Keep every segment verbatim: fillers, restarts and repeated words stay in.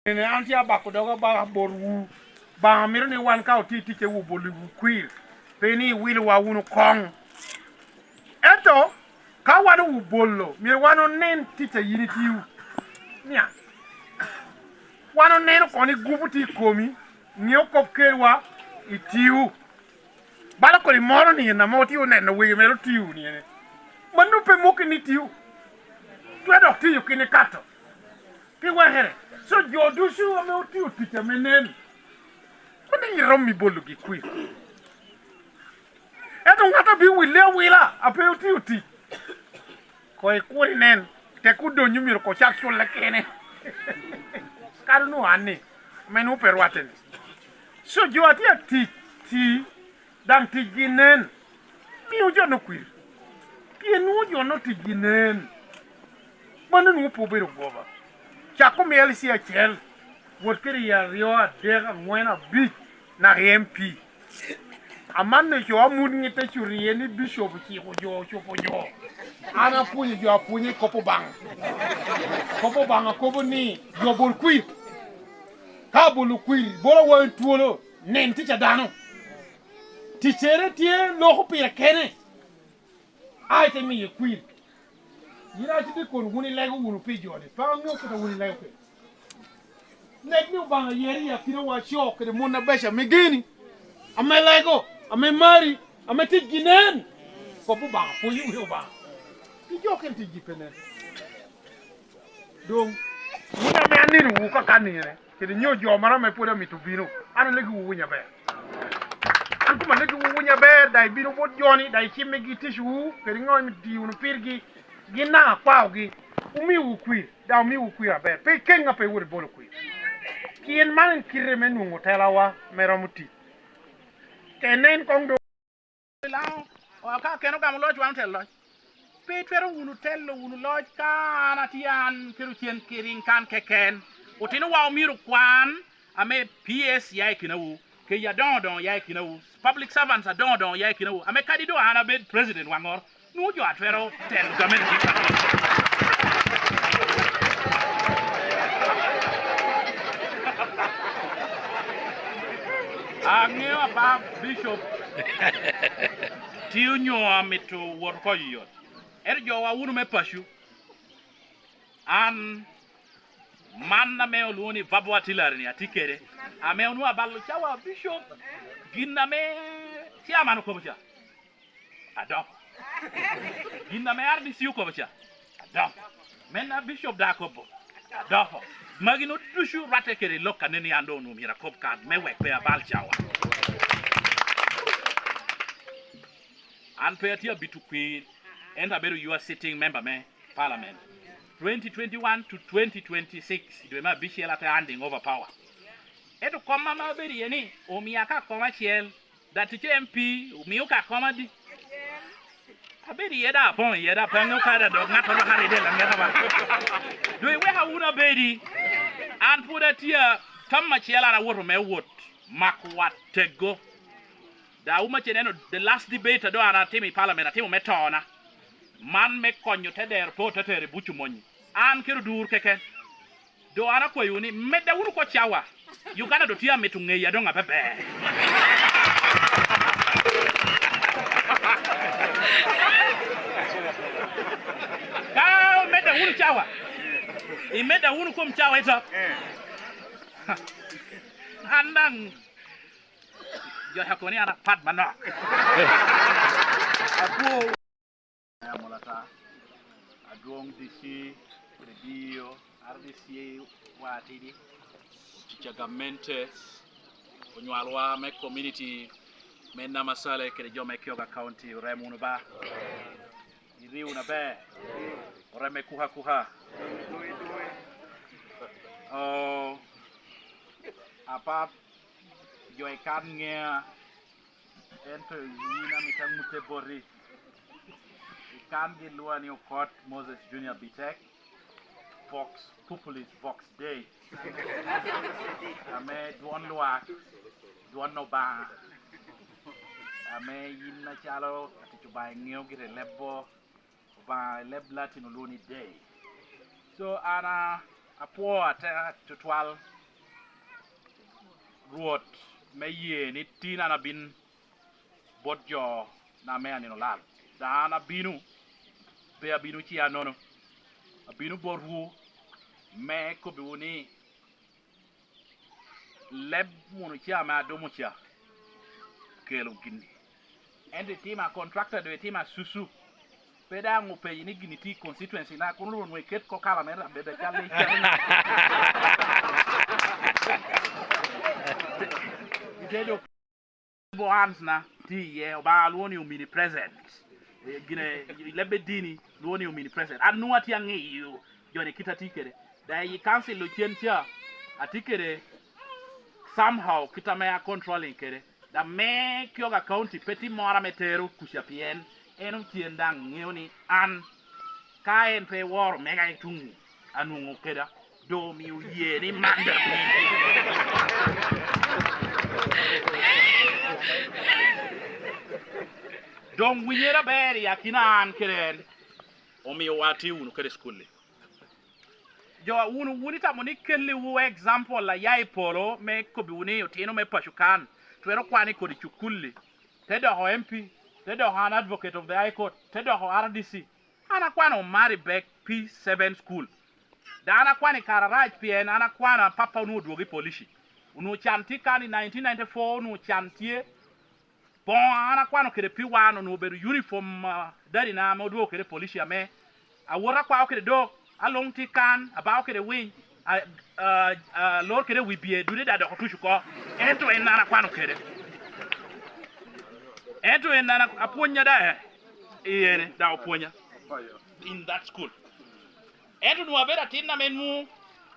Ene an tye abako doga baka botwu. Obaŋa mito ni wan ka otye i ticcewu, oboliwu kwir, pe ni iwilowa wunu koŋ. Ento ka wan obolo, myero wan onen tic a yin itio. Nia, wan oneno kono igupu tye i komi, ŋeo kop kedwa itio. Bala kodi moro ni en ame otye oneno wegi mere otio ni ene. Mano pe moko ni tio. Twe dok tiyo kene kato. Pi wekere, so jo ducu ame otio tic ame nen, mano iromo i bologi kwir. Ento ŋat a bi wille awila a pe otio tic, koŋ ikur inen, tek odonyo myero koŋ cak culle kene. Kadi onwoŋo an ni, ame nwoŋo pe rwatte-ni. So jo a tye atic, ti, daŋ ticgi nen, miyo jo-nu kwir. Pien nwoŋo jo-nu ticgi nen. Mano nwoŋo pe obedo goba. Cak omiyo L C acel, wot kede i aryo, adek, aŋwen, abic, naka i M P. Amanni co amut ŋitte cut iye ni bicop ociko jo, ocobo jo. An apwonyo jo apwonya i kop Obaŋa. Kop Obaŋa kobo ni, jo bol kwir. Ka abolo kwir, bolo awaŋ twolo, nen tic a dano. Ticcere tye loko pire kene. A ite miye kwir. Yin a tye kono wun ilego wunu pi jo-ni, pe aŋeo kit a wun ilego kede. Nek ni Obaŋa yero i akinawa co kede mon abeco ame geni, ame lego, ame mari, ame ticgi nen. Kop Obaŋa, pwony wi Obaŋa. Pi jo kene ticgi pe nen. Doŋ, wun ame anenowu kakanni ene, kede nyo jo moro ame pwod amito bino, an alegiwu winyo aber. An komo alegiwu winyo aber, daŋ ibino bot jo-ni, daŋ icimmigi ticwu, kede ŋo ime tiyo wunu pirgi, gin daŋ akwaogi, omiwu kwir, daŋ omiwu kwir aber. Pe ikeŋ a pe iwot ibolo kwir. Pien man en kite me nwoŋo telawa me romo tic. Te nen koŋ doŋ. Laŋo, o, ka ken ogamo loc, wan otelo loc. Pe itwero wunu telo wunu loc ka an atye an kede ocen kede in kan keken. Otinowa omyero okwan ame P S ya i kinawu, kec adoŋo doŋo ya i kinawu, public servants adoŋo doŋo ya i kinawu, ame kadi doŋ an abed president waŋor, nwoŋo jo a twero telo gamente i kanawu. Aŋeo apa Bishop tye onyo amito wot oko i yot. Ento jowa wunu me paco, an man ame olwoŋo ni verbal artillery-ni atye kede, ame onwoŋo abalo cawa Bishop, gin ame chairman okobo ca, adoko. Gin ame R D C okobo ca, adoko. Men a Bishop daŋ akobo, adoko. Magi-nu ducu rwatte kede lok a nen ni an doŋ onwoŋo myero akob kan me wek pe abal cawa. An pe atye abito kwir, ento abedo your sitting member me parliament. Twenty twenty-one to twenty twenty-six, i dwe me abicel ate handing over power. Ento kom ame abedo iye ni, omia ka kom acel, daŋ ticce M P, omio ka kom adi? Abedo iye daŋ, apoŋ iye daŋ, pe aŋeo kadi adok ŋattoro ka ride laŋeta ba. Doŋ iweka wunu abedi, an pwod atye a, tam acel an awoto me wot, mako wat tego. Daŋ wun acel ineno, the last debate a doŋ an atimo i parliament, atimo me tona. Man me konyo te dero pe ote tero i buc omony. An kede odur keken. Doŋ an akwayowu ni, medda wunu oko cawa. Uganda doŋ tye amito ŋeya doŋ abeber. Ka omedda wunu cawa, imedda wunu kom cawa ito. An daŋ jo ca kobo ni an apat manok. Apwowu. Amolata, adwoŋ D C, kede D E O, R D C wa atidi, tica gamente, onywalwa me community me Namasale kede jo me Kyoga County, orem wunu ba? Iri wunu aber? Orem me kuka kuka? Oh, apap, jo ikan ŋea, ento yin amito aŋutte boti. Ikan gin lwongo ni Okot Moses Junior Bitek, Vox Populis Vox Dei, ame dwon lwak, dwon Obaŋa, ame yin acalo atic Obaŋa iŋeo gire lebbo, Obaŋa i leb Latin olwoŋo ni day. So, an a-, apwoo ateka tutwal Rwot me ye ni tin an abin bot jo na me anino lal. Daŋ an abino, pe abino ciya nono. Abino botwu me kobbiwu ni leb wunu ca ame adomo ca kelo gin-ni. Ento itimo a contractor, doŋ itimo asusu. Pe daŋ openyi ni gin itye i constituency na, kono onwoŋo iket ko kala me rabbe be cal ni iketo na. Ite dok Boans na tye iye, Obaŋa lwongo ni omini present. Eh, gine, lebbe dini lwongo ni omini present. An nwoŋo atye aŋeyo joni kit atye kede. Daŋ i council ocen ca, atye kede somehow kit ame a controlling kede. Daŋ me Kyoga County pe tye moro ame tero kuca pien en ocen daŋ ŋeo ni an ka en pe woro mega i tuŋ-ŋu, anwoŋo keda, doŋ omio ye ni man daŋ. Doŋ winyere aber i akina an kede en, omio watye wunu kede i cukul-li. Jo, wun, wun itamo ni kelliwu example a ya i polo me kobbiwu ni otino me paco kan twero kwan i kodi cukul-li, te doko M P, te doko an advocate of the High Court, te doko R D C. An akwano Omari Bek P seven School. Daŋ an akwano i kare arac pien an akwano a pappa onwoŋo odwogo i polici. Onwoŋo can tye kan i nineteen ninety-four, onwoŋo can tye. Boŋo an akwano kede P one onwoŋo obedo uniform, ah, daddy-na ame odwogo kede polici ame awot akwao kede dok, aluŋ tye kan, abao kede winy, a, a, a, alor kede wi bye, dude daŋ dok otuc oko. Ento en an akwano kede. Ento en an ak-, apwonya daŋ, eh, i ene, daŋ opwonya in that school. Ento onwoŋo abedo atin ame nwoŋo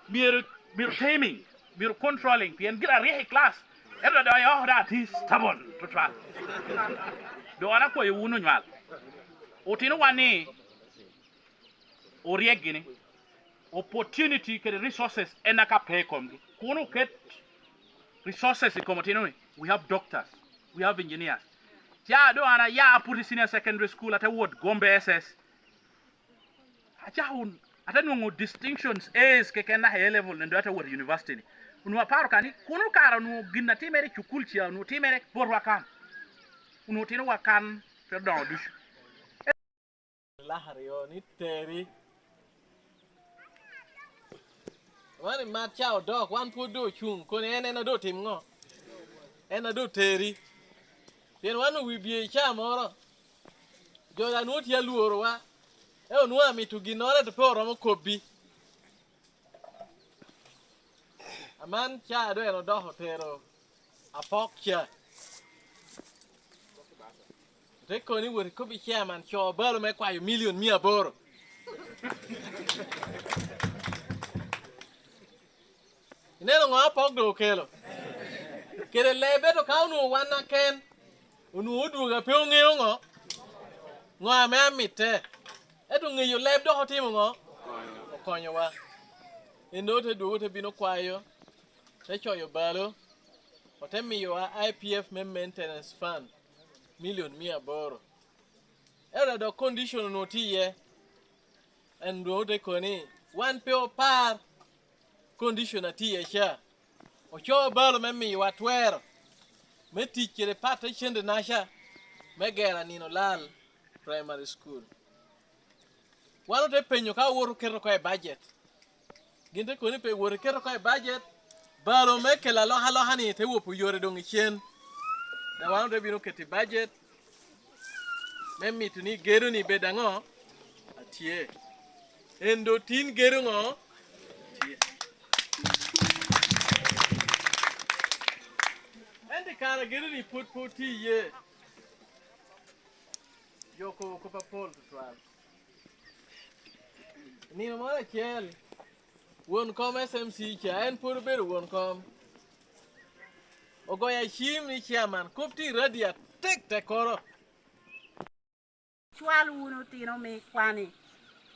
myero, myero taming, myero controlling, pien gire aryek i class. Ento doŋ oko daŋ atye stubborn tutwal. Doŋ an akwayo wun onywal, otinowa ni oryek gini. Opportunity kede resources en aka pe i komgi. Kun oket resources i kom otino ni, we have doctors, we have engineers. Ca doŋ an aya aputo i senior secondary school, ate wot Gombe S S. Acako wun, ate nwoŋo distinctions A's keken naka i A level, nendo ate wot i university ni. Onwoŋo aparo ka ni, kono kara onwoŋo gin a timere i cukul ca, onwoŋo timere botwa kan. Onwoŋo otinowa kan, twero doŋo ducu. Lak aryo ni teri. Wan i mat ca odok, wan pwod doŋ ocuŋ, kono en, en a doŋ otim ŋo? En a doŋ teri. Pien wan owi bye i ca moro. Jo daŋ nwoŋo tye alworowa. Ento nwoŋo amito ginnoro ento pe oromo kobbi. Aman ca doŋ en odoko otero apok ca. Ote kono ni wot ikobbi chairman co balo me kwayo milion mia aboro. Ineno ŋo apok doŋ okelo? Kede lebe to ka onwoŋo wan aken, onwoŋo odwogo a pe oŋeo ŋo? Ŋo ame amitte? Ento ŋeyo leb dok otimo ŋo? Okonyowa. En doŋ te dwogo te bino kwayo, te coyo balo, ote miyowa I P F me maintenance fund, milion mia aboro. Ento dok condition onwoŋo tye iye. En doŋ ote kono ni, wan pe opar condition a tye iye ca. Ocoo balo me miyowa twero me tic kede patte cente-naca me gero Anino Lal Primary School. Wan ote penyo ka owoto keto oko i bajet. Gin te kono ni pe wot iketo oko i bajet, balo me kelo alokaloka-ni te wopo yore doŋ i cen. Daŋ wan ote bino keto i bajet me mito ni gedo-ni bed aŋo? Atye. En doŋ tin gedo ŋo? Tye. Ento i kare gedo-ni pwod pe otye iye. Jo okobo kop apol tutwal. Nino moro acel, won kom S M C ca, en pwod obedo won kom, ogoyo acim ni, "Chairman, kop tye i radio atek tekkoro." Cwal wunu otino me kwan-ni.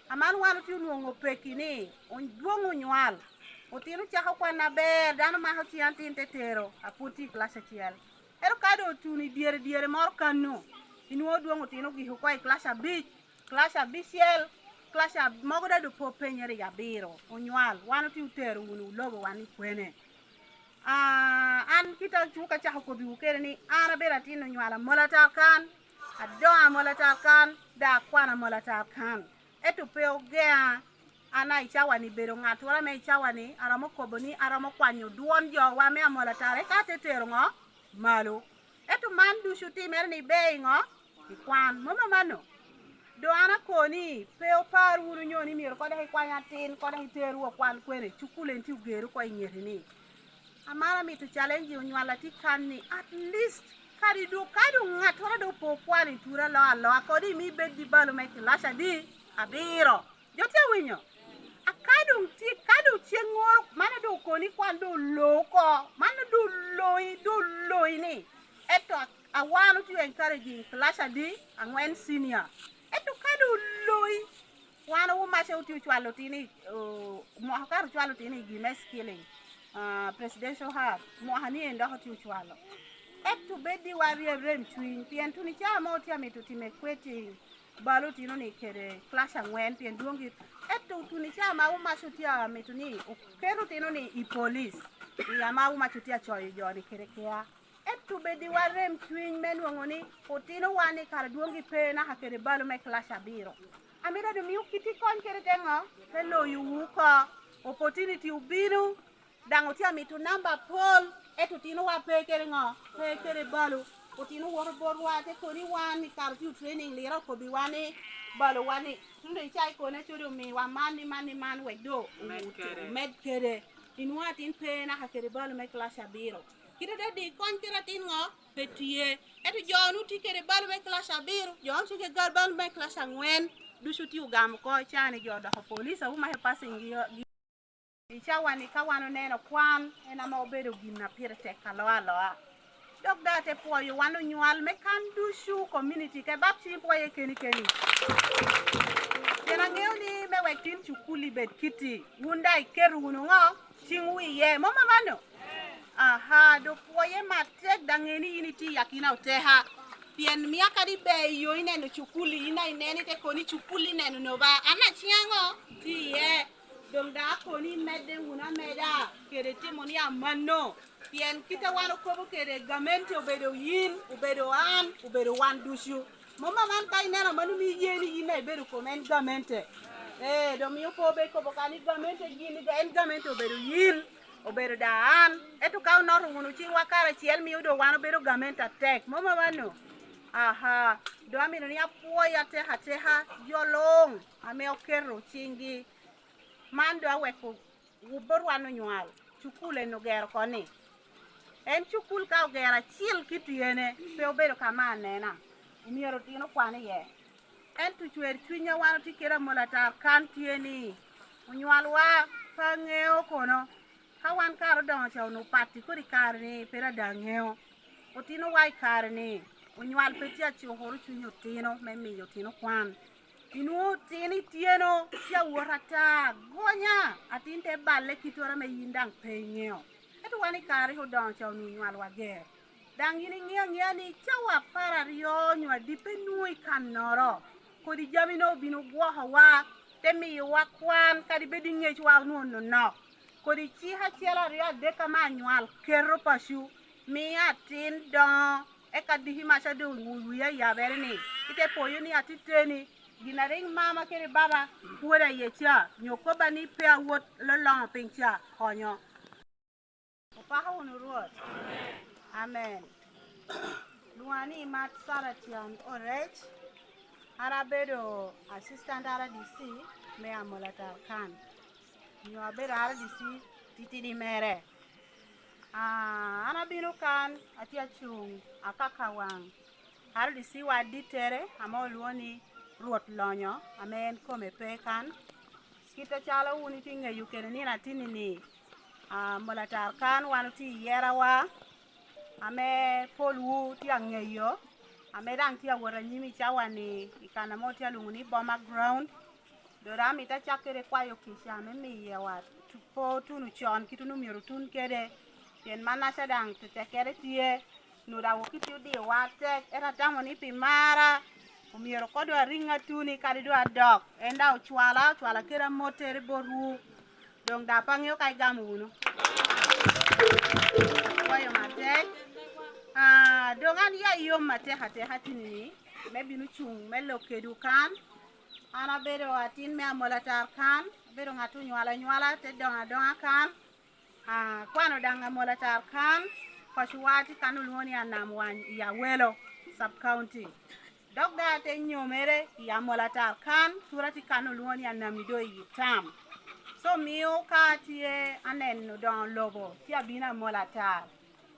Aman wan otye onwoŋo peki ni, on-, dwoŋ onywal. Otino cako kwan aber, dano mako ciŋ atin te tero, a pwod tye i kilac acel. Ento ka doŋ otuno i dyere dyere moro kanno, inwoŋo dwoŋ otino ogik oko i kilac abic, kilac abicel, kilac ab-, mogo daŋ doŋ pe openyere i abiro, onywal. Wan otye otero wunu olobo wan i kwene. Ah, an kit a cuk acako kobbiwu kede ni an abedo atin onywalo amol atar kan, adongo amol atar kan, dok akwano amol atar kan. Ento pe ogeŋa, an a i cawa-ni bedo ŋattoro ame i cawa-ni aromo kobo ni aromo kwanyo dwon jowa me amol atar, eka ate tero ŋo? Malo. Ento man ducu timere ni iber i ŋo? I kwan. Mom amanno? Doŋ an akoni, pe opar wunu nyo ni myero koŋ dok ikwany atin, koŋ dok iter wu okwan kwene, cukul en tye oger oko i ŋeti-ni. Amaro amito challenge onywal atye kan ni, at least, kadi doŋ, ka doŋ ŋattoro doŋ pe okwano i tura aloa aloa, kodi imi bed i balo me kilac adi? Abiro. Jo tye awinyo? A ka doŋ tye, ka doŋ ceŋŋoro, mano doŋ okoni kwan doŋ oloo oko, mano doŋ oloi, doŋ oloi ni. Ento a-, a wan otye encouraging class adi? Angwen senior. Ento ka doŋ oloi, wan Owumaca otye ocwalo otino i, o-, mwaka okato ocwalo otino i gin me skilling, ah, presidential hub, mwaka ni en dok otye ocwalo. Ento bed ni wan rye rem cwiny, pien tuno icaa mo otye amito time quitting balo otino-ni kede class angwen, pien dwoŋgi. Ento tuno icaa ma Owumaca otye amito ni oket otino-ni i police, i ame Owumaca otye acoyo jo-ni kede kea. Ento bed ni wan rem cwiny me nwoŋo ni otinowa-ni kara dwoŋgi pe naka kede balo me kilac abiro. Amito doŋ mio kit ikony kede te ŋo? Te loyowu oko. Opportunity obino, daŋ otye amito namba apol, ento otinowa pe kede ŋo? Pe kede balo. Otino woto botwa, te koni wan i kare tye training, liro okobbiwa ni balowa ni, "Tuno icaa ikone codi omiwa man ni man ni man, wek doŋ omed kede." Inwoŋo atin pe naka kede balo me kilac abiro. Kite te di kony kede atin ŋo? Pe tye. Ento jo onwoŋo tye kede balo me kilac abiro, jo onwoŋo tye kede balo me kilac angwen, ducu tye ogamo oko i caa-ni, jo odoko police, Owumaca passing gi, gi. I cawa-ni ka wan oneno kwan, en ame obedo gin a pire tek aloa aloa. Dok daŋ ate pwoyo wan onywal me kan ducu community, ke bab ciŋ pwoye keni keni. Pien aŋeo ni me wek tin cukul-li bed kitti, wun daŋ iketo wunu ŋo? Ciŋwu iye. Mom amanno? Aha, doŋ pwoye matek, daŋ ŋe ni yin itye i akina oteka. Pien mia kadi ber i yo ineno cukul-li, yin daŋ ineno ite koni cukul-li neno noba. An aciŋa ŋo? Tye iye. Doŋ daŋ akoni medde wunu ameda kede timo ni amanno. Pien kit a wan okobo kede gamente obedo yin, obedo an, obedo wan ducu. Mom aman ka ineno amanno mio iye ni yin daŋ ibedo kom en gamente. Ee, doŋ mio pe obe kobo ka ni gamente gin, en gamente obedo yin, obedo daŋ an. Ento ka onoto wunu ciŋwa karacel, mio doŋ wan obedo gamente atek. Mom amanno? Aha, doŋ amito ni apwoyo atek ateka jo luŋ ame oketo ciŋgi. Man doŋ aweko bot wan onywal, cukul en ogero oko ni. En cukul ka ogero acil kitti ene, pe obedo ka me anena, omyero otino kwan iye. Ento cwer cwinywa wan otye kede amol atar kan tye ni, onywalwa pe aŋeo kono. Ka wan kare odoŋo ca onwoŋo patti kodi kare-ni, pe rik daŋ aŋeo. Otinowa i kare-ni, onywal pe tye acukoro cwiny otino me miyo otino kwan. Inwoŋo otino ityeno tye awot ata, gonya, atin te balle kittoro ame yin daŋ pe iŋeo. Ento wan i kare rik odoŋo ca onwoŋo onywalwa ger. Daŋ yin iŋeo aŋea ni cawa apar aryo nyo adi pe nwoŋo i kannoro, kodi jami-nu obino gwokowa, te miyowa kwan, kadi bed ni ŋecwa onwoŋo nonok. Kodi cik acel aryo adek ame anywal keto paco, mio atin doŋo, eka diki maca doŋ wie ayabere ni, ite poyo ni atiteni, gin a rik mama kede baba pwoda iye ca, nyo kobba ni pe awot loloŋo piny ca, konyo. Opako wunu Rwot. Amen. Lwoŋa ni Mat Sara Tian Orec. An abedo Assistant R D C me Amolatar kan, nyo abedo R D C titidi mere. Ah, an abino kan, atye acuŋ akaka waŋ R D C wa adittere ame olwoŋo ni Rwot Lonyo, ame en kome pe kan. Kit acalo wun itye ŋeyo kede nino atinni-ni, ah, Amolatar kan wan otye i yerawa, ame polwu tye aŋeyo, ame daŋ tye awot anyim i cawa-ni i kan ame otye alwoŋo ni Boma Ground. Doŋ daŋ amito acak kede kwayo kica me miyowa tu-, po tuno con kit onwoŋo myero otun kede, pien mannaca daŋ tetekkere tye, onwoŋo daŋ wok itye odiyowa atek, ento atamo ni pi marra, omyero koŋ doŋ ariŋ atuni kadi doŋ adok, en daŋ ocwala, ocwala kede amottere botwu. Doŋ daŋ pe aŋeo ka igamo wunu. Apwoyo matek. Ah, doŋ an ya yom atek ateka tini-ni, me bino cuŋ me lok kedwu kan. An abedo atin me Amolatar kan, abedo ŋat onywalo anywala, te doŋo adoŋa kan. Ah, kwano daŋ Amolatar kan, pacowa tye kan olwoŋo ni Anam Wany i Awelo, Sub County. Dok daŋ ate nyomere i Amolatar kan, tura tye kan olwoŋo ni Anamido i Itam. So, mio ka atye aneno doŋo lobo, tye abino Amolatar.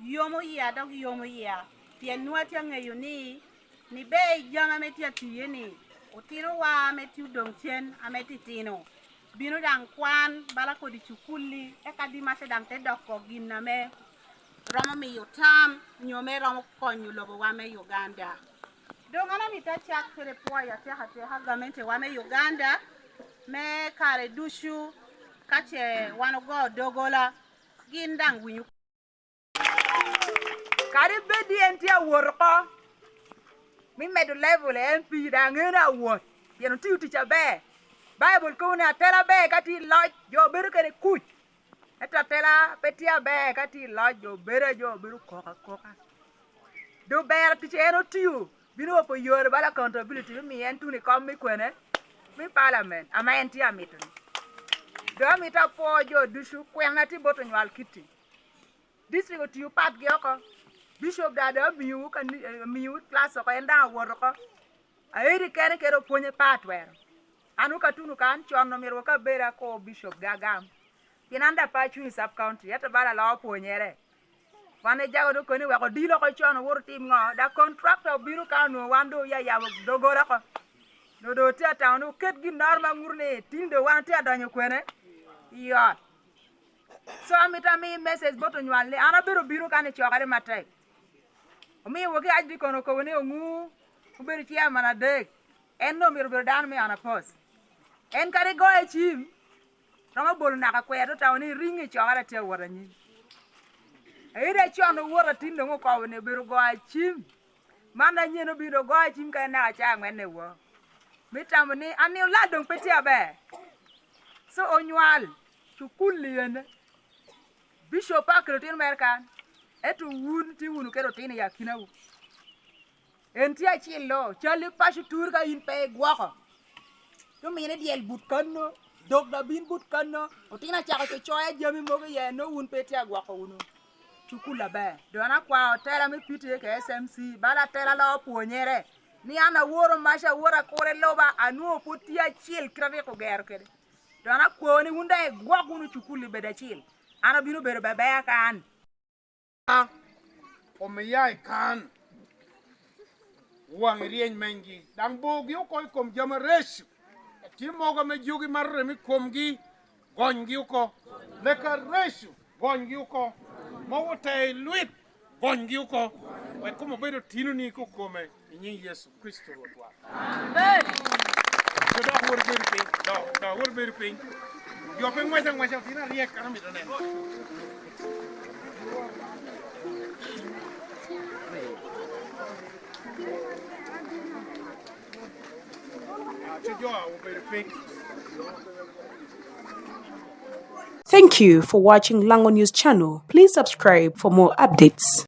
Yomo yia, dok yomo yia, pien nwoŋo atye aŋeyo ni, ni ber i jami ame tye atiye-ni, otinowa ame tye odoŋ cen, ame titino, bino daŋ kwan bala kodi cukulli, eka Dimaca daŋ te doko gin ame romo miyo tam, nyo me romo konyo lobowa me Uganda. Doŋ an amito acak kede pwoyo atek ateka gamentewa me Uganda, me kare ducu, ka ce wan ogo dogola, gin daŋ winyo. Kadi bed ni en tye awot oko, me medo level M P daŋ en awot, pien otiyo tic aber. Baibul kobo ni atela ber ka tye i loc, jo bedo kede kuc. Ento atela pe tye aber ka tye i loc, jo bedo, jo bedo koko akoka. Doŋ ber tic en otiyo, bino opo yore bala accountability, me miyo en tuno i kom me kwene, me parliament, ame en tye amito-ni. Doŋ amito apwo jo ducu, kwena tye bot onywal Kitti. District otiyo patgi oko. Bishop daŋ, daŋ omiyowu kani-, eh, omiyowu class oko, en daŋ awot oko. Aeri kene kede opwonye pe atwero. An okatuno kan con omito wok abed ako bishop gi agam. Pien an daŋ pe acuŋ i sub county, ento bala aloo pwonyere. Wan ejago doŋ koni wek odil oko con owot otim ŋo? Daŋ contractor obino ka onwoŋo wan doŋ oya yabo doggola oko. Doŋ, doŋ otye atamo ni oket ginnoro ma ŋuto ni tin doŋ wan otye adonyo kwene i ot. So, amito ami message bot onywal ni an abedo bino kan i cokere matek. Omio wok i Archdeacon okobo ni oŋu obedo chairman adek. En doŋ myero obedo dano me unopposed. En kadi goyo cim, romo bolo naka kwer, te tamo ni iriŋ i cokere atye awot anyim. Aye dok con owot atin doŋ okobo ni obedo goyo cim. Man anyen obino goyo cim ka en naka ca aŋwen i woo. Me tamo ni an ni olal doŋ pe tye aber. So, onywal, cukul i ene. Bishop pe akelo otino mere kan, ento wun tye wunu kede otino i akinawu. En tye acillo, cal i paco tur ka in pe igwoko. Te mine dyel but kanno, dok daŋ bin but kanno, otino acako cocoya jami mogo iye, nwoŋo wun pe itye agwoko wunu cukul aber. Doŋ an akwao tela me P T A kede S M C, bala tela lo pwonyere, ni an aworo maca, aworo akura i loba, anwoŋo pwod tye acil kite rik ogero kede. Doŋ an akwao ni wun daŋ igwok wunu cukul i bedo acil. An abino bedo bebea kan. Omia i kan, waŋi ryeny menygi, daŋ bogi oko i kom jami areco. Tye mogo ame jogi mato remo i komgi, gonygi oko. Lek areco, gonygi oko. Mogo ote i lwit, gonygi oko. Wek kom obed otinoni kokome, i nyiŋ Yecu Kricito Rwotwa. Amen. Dok wot ibedo piny. Dok, dok wot ibedo piny. Jo pe ŋwec aŋweca, otino aryek, an amito neno. Ah, ci jo obedo piny. Thank you for watching Lango News Channel. Please subscribe for more updates.